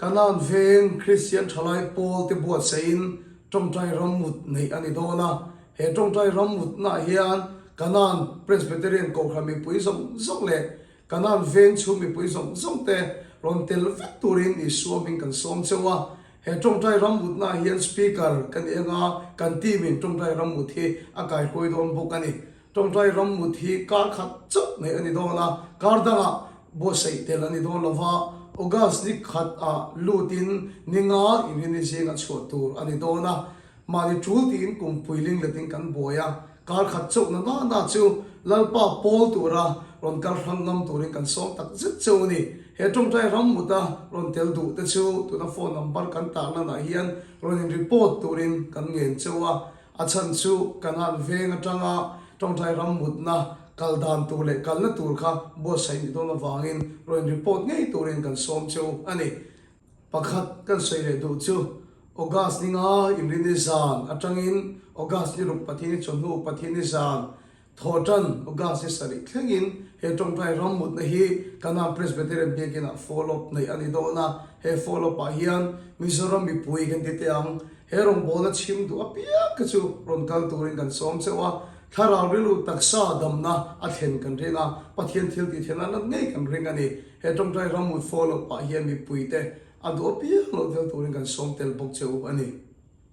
Kanaan veng Kristian thalai pawl te buatsaihin tawngtai rammut neih a ni dawn a. He tawngtai rammutnaah hian Kanaan Presbyterian Kohhran mipui zawng zawng leh Kanaan veng chhung mipui zawng zawng te rawn tel vek turin Isua hming kan sawm cheu a. He tawngtai rammutnaah hian Speaker ka ni anga kan team in tawngtai rammut hi a kaihruai dawn bawk a ni. Tawngtai rammut hi kar khat chauh neih a ni dawn a, kar dangah buatsaih tel a ni dawn lo va, August ni khat ah lutin ni nga inrini zinga chhuah tur a ni dawn a, mahni tul tiin kum puiling letin kan buai a, kar khat chauh na na na chu Lalpa pawl tura rawn kal hrang ngam turin kan sawm tak zet cheu a ni. He tawngtai rammut a rawn tel duh te chu tuna phone number kan tarlan ah hian rawn in report turin kan ngen cheu a, A chhan chu Kanaan veng atanga tawngtai ram mutna kal dan tur leh kalna tur kha buatsaih nih dawn avangin rawn report ngei turin kan sawm cheu a ni. Pakhat kan sawi leh duh chu August ni nga Inrini zan atangin August ni ruk Pathiani chawhnu Pathiani zan Thawhtan August ni sarih thlengin he tawngtai ram mutna hi Kanaan Presbyterian Biakinah follow-up neih a ni dawn a, he follow-up ah hian Mizoram mipui kan ti teh ang, he rawngbawlna chhim duh apiang kha chu rawn kal turin kan sawm cheuh a, thlarau rilru taksa damna a thlen kan ring a, Pathian thil tih theihna lan ngei kan ring a ni. He tawngtai ram mut follow-up ah hian mipuite a duh apiang lo tel turin kan sawm tel bawk cheu a ni.